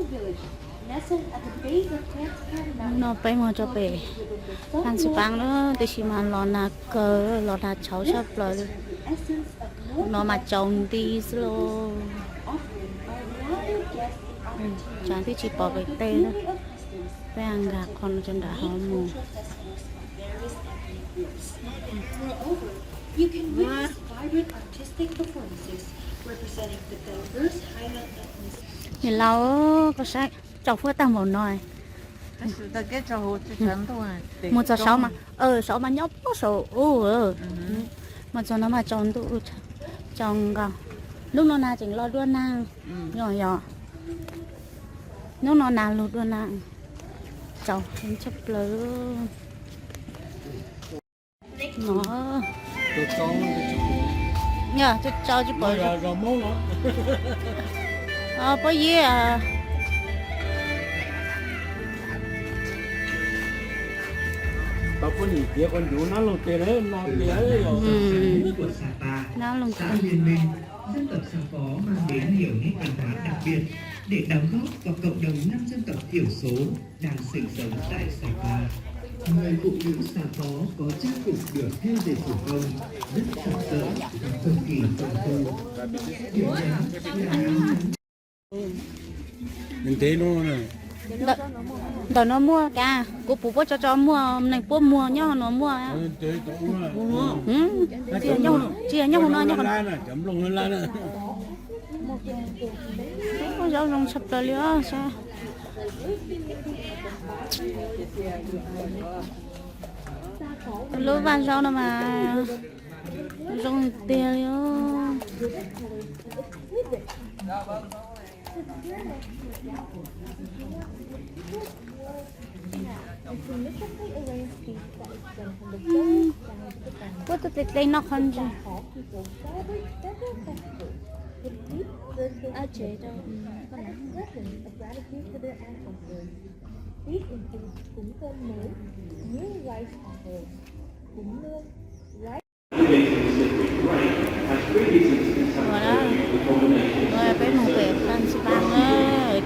Hnub no peb mus rau pem Phan Xipang na, tiam sis mas los nag kawg, los nag tshauv tshaj plaws li. No mas tsaus nti xwb lauj. Tsam twb tsis pom pem tej na. Peb nkag qhov no rau nram hauv mus. Niam laus, koj saib tsaus huab tag npaum no. Mus txog saud mas, saud mas nyob puag saum ub. Mus txog no mas tsaus ntuj, tsaus nkaus. Hnub no nag tseem los dua nag, yog yog. Hnub no nag los dua nag, tsaus heev tshaj plaws. No, tsaus tsaus tsis pom. Pob zeb. Nab Loos Teb. Dân tộc Xà Phó mang đến nhiều nét văn hóa đặc biệt để đóng góp vào cộng đồng năm dân tộc thiểu số đang sinh sống tại Sapa. Người phụ nữ Xà Phó có trang phục được thêu dệt thủ công, rất sặc sỡ và cực kỳ công phu. Điểm nhấn là áo trắng. Ntawm no muaj, kuv pum puab tso tso muaj, neeg puab muag nyob no muaj. Tsis yog nyob hauv no, nyob hauv no. Zaub zoo tshaj plaws li os. Lub vaj zaub no mas zoo tiag li os. Puab tuaj dle dle noj qhov ntsis. Ua, peb mus pem Phan Xipang na,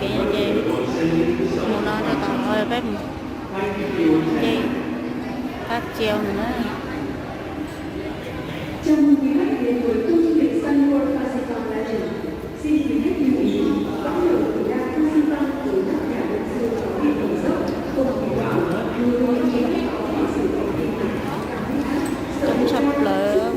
kev ces mus no rau tom no peb mus nce Kab Tsiau na. Tshaj plaws.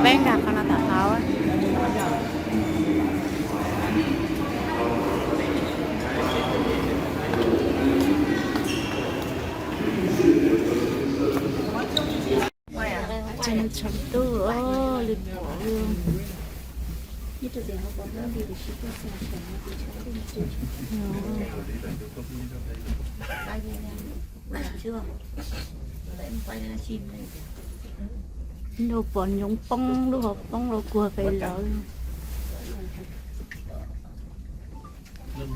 Peb nkag qhov no tom hauv. Tseem tshav ntuj li pom. Lub pom nyoov poob lub hauv poob los kuag pem lawv.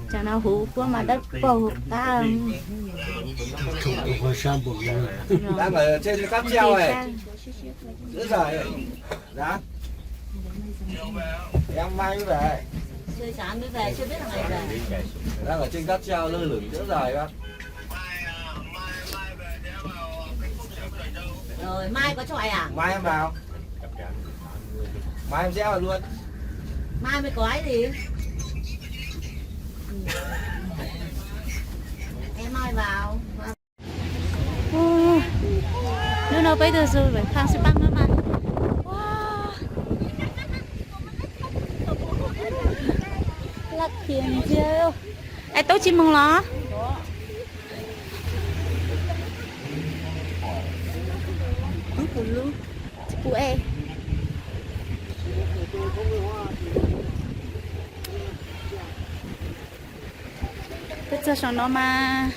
Tsam no huv puab mas dawb paug qab. Đang ở trên cáp treo này. Giữa giờ. Dạ. Em mai mới về. Đang ở trên cáp treo lơ lửng giữa giờ bác. Rồi, mai có cho ai à? Mai em vào. Mai em sẽ vào luôn. Mai mới có ai gì? Em mai vào. Hnub no peb tuaj txug pem Phan Xipang no mas. Laj khiav ntxiag. Es tub tsis moog los? Tsis pum es. Peb txog saum no mas,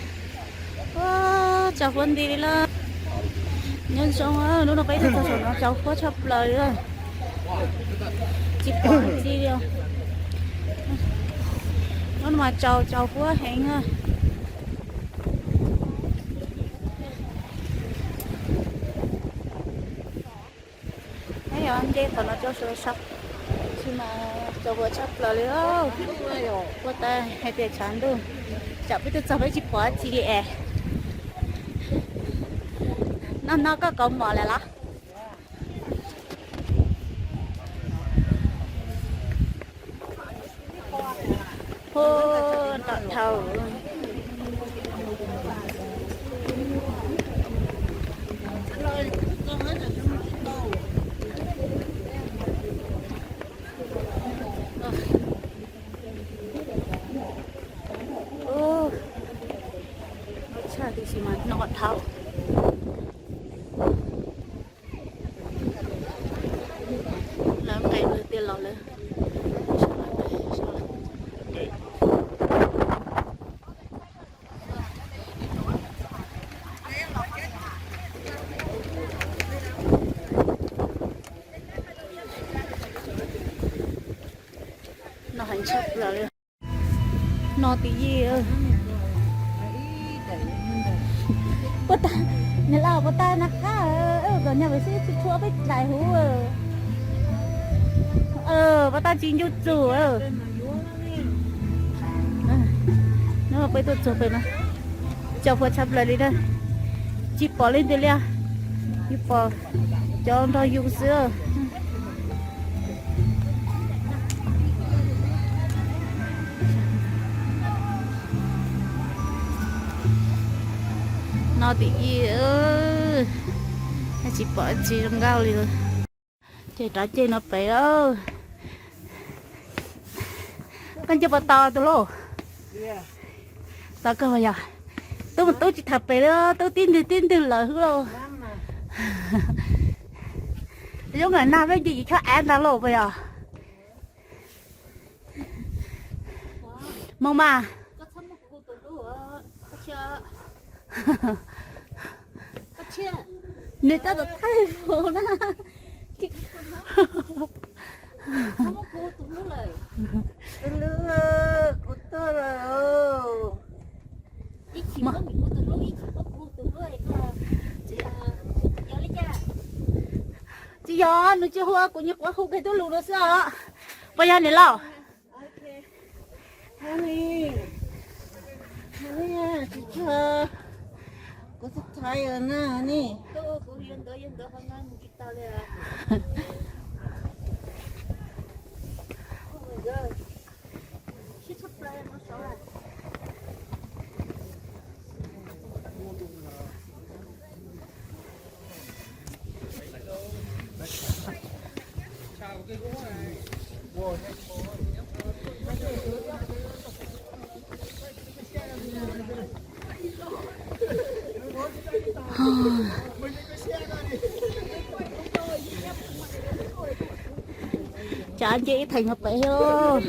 tsaus huab nti li lawm. Nyob zoo, hnub no peb txog saum no tsaus huab tshaj plaws li. Tsis pom dab tsi li. Hnub no mas tsaus, tsaus huab heev na. Dej qhov no coob sab sab, tab sis mas tsaus huab tshaj plaws li. Puag ta hais tias tshav ntuj, tsam peb tuaj txog peb tsis pom dab tsi li es. No no koj kaus mom lawm los? Hu, nram dhau. Ub, tshaj tiam sis mas no dhau. Lawv nqes lawv tias los lawm. No heev tshaj plaws li. No tim yij, puag ta, niam laus puag ta na qab, kom nyag pem xwb tsis tshua peb dlaim huv. Puag ta tsis ncu txug. No peb tuaj txog pem no, tsaus huab tshaj plaws li na, tsis pom leej twg li, yus pom cov nrog yus xwb. No tim yij, tsis pom tsis zoo nkauj li. Ces rov ceg no pem. Koj nce puas tau tus lauj? Tau kawg yog. Tub mus tub tsis tham pem li, tub tib ntwg tib ntwg lawm hwb lauj. Zoo nkaus nag peb nce yim chob av ntag lauj puas yog? Mus mas. Nws tab tom thaij vauv na. Kuv tuag lawm. Tsis yog, nws tsis hu kuv, nws nyuam qhuav hu kiag tub lus no xwb os. Puas yog niam laus? Kuv txhais na ni. Tsam nce ib theem no pem thiab.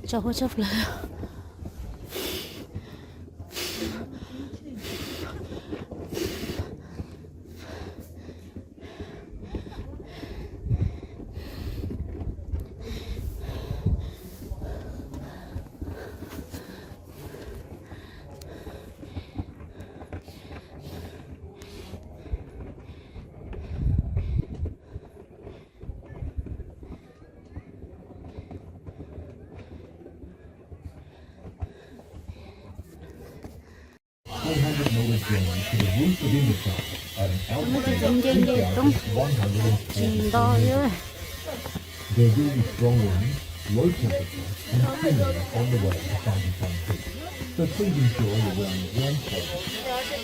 Tsaus huab tshaj plaws. Nce nce toob tsis nto li. There will be strong winds, low temperatures, and cooling on the way to Sangitan Peak. So please enjoy your well-earned warm clothing,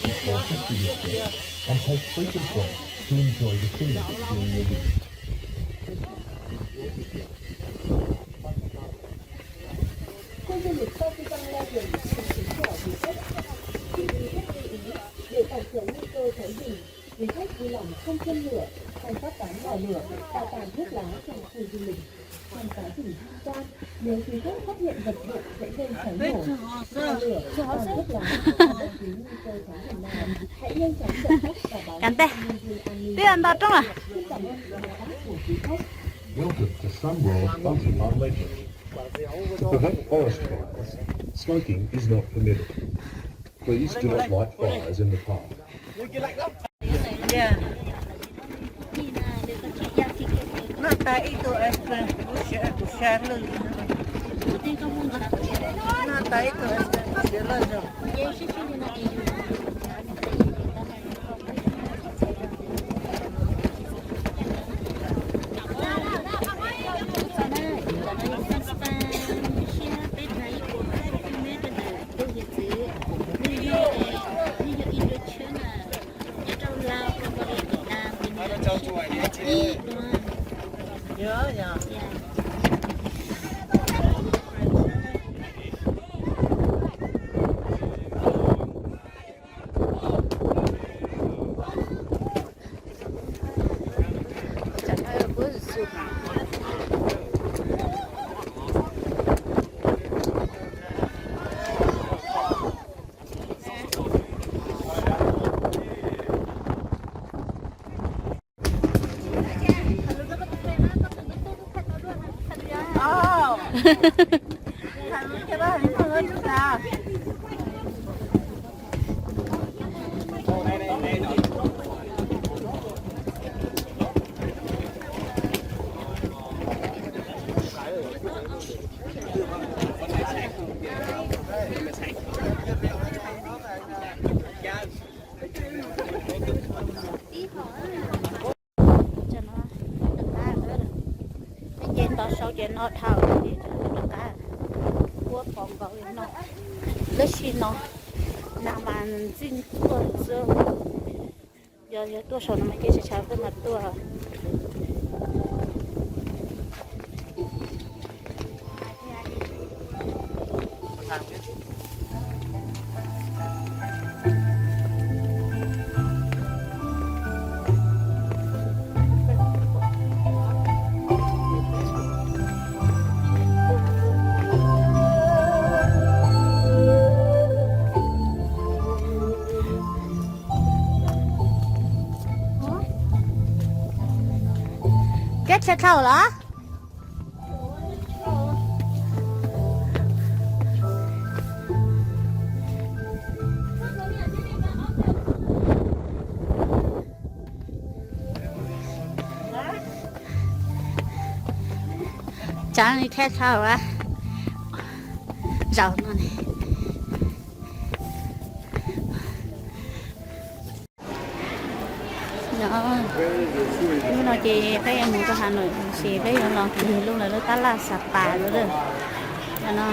keep all safety distance, and take frequent breaks to enjoy the scenic during your visit. Khu du lịch Phan Xipang Lai Dừng xin kính chào du khách. Xin quý khách lưu ý, để phòng chống nguy cơ cháy rừng, quý khách vui lòng không châm lửa, không phát tán lò lửa, tạo tàn thuốc lá trong khu du lịch. Trong quá trình tham quan, Kav ntej, twb yog nto roob lawm. Welcome to Sunworld Buttermilk Legend. To prevent forest fires, smoking is not permitted. Please do not light fires in the park. Noj tas ib tug ice cream, kuv siav kuv sab lwj. Noj tas ib tug ice cream kuv siav loj zog. Ces nto sau ces no dhau rov qab, kuab pov nkaus li no. Tab sis no nag mas ntxij tuaj xwb. Yog yog tuaj saum no mas ces tshav tshav tuaj mas tuaj. Kab tshaj dhau los? Tsav li thiab thaum zaum no ne. Hnub no ces peb yuav mus rau Hà Nội, ces peb yuav los tig lub lawv lub tab laj Sapa lawm. No,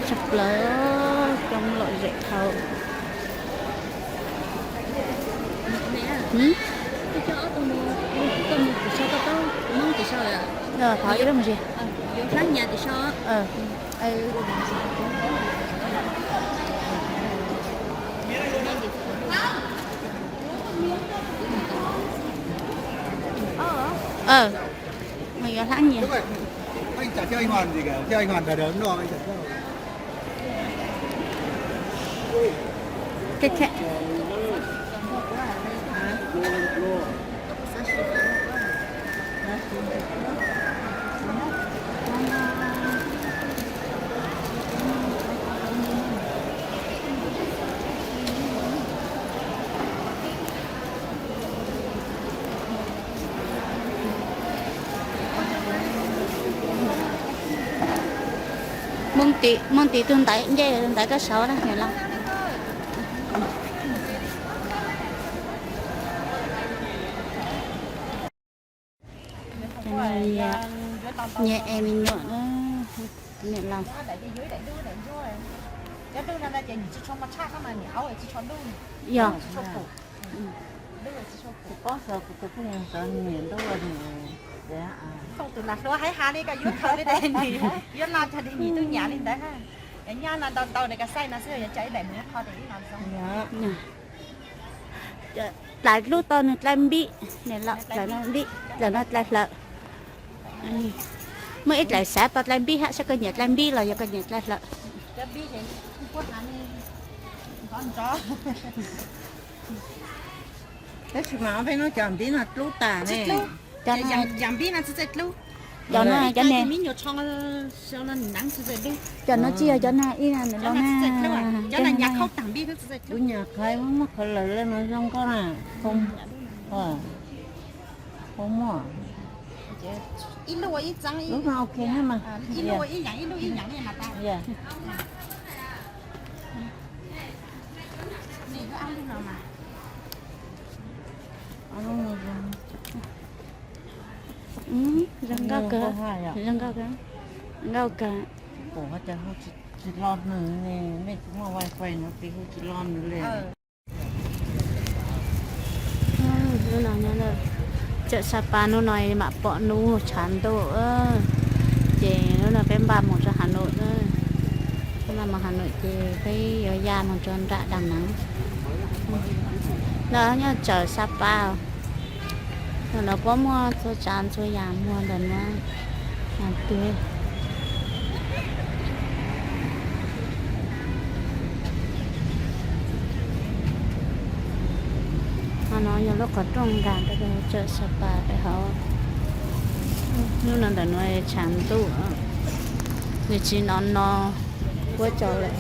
tshaj plaws coob lom zem dhau. Thov ib lub mus tsis. Mus yuav hlab nyias. Mus tim, mus tim tus ntaiv, nce tus ntaiv koj saud na niam laus. Nyias es me nyuam na, niam laus. Yog. Tus lam hluav haib ha li koj yuav khaws li ntawd, yuav no cog dig nim tub nyam li ntawd. Nyob no ntau ntau ntawm ka xaij no xwb, yog coj ib daim mus qho tes ib no zoo. Dlaim dlub tau nws dlaim npib, dlaim no dlaim hlawv. Muaj ib dlaim xav tau dlaim npib hab, saib koj nyiam dlaim npib los yog koj nyiam dlaim hlawv. Tab sis mas peb hnub cov npib no dlub tas ne. Cov no, cov no tsis yog cov no ib na, nws los na. Lub nyuag qhov muab qhov lawm le no zoo nkauj na. Phob muaj. Lub no ok na mas. Zoo nkauj kawg, zoo nkauj kawg, nkauj kawg. Pom cas hu tsis lo nws ne, nej tsis muaj wifi no ces hu tsis lo nws li. Hnub no nyob tsawm Sapa, hnub no mam pom nub tshav ntuj, ces hnub no peb npaj mus rau Has Num, peb npaj mus Has Num ces peb yuav ya mus rau nram Đà Nẵng. No nyob tsawm Sapa, ntawm no puab muaj txhua tsav txhua yam muag ntawm no. Qhov no yog lub qhov rooj nkag rau tsawm Sapa peb hauv. Hnub no ntawm no tshav ntuj, nws tsis no no puab tsaus lawm.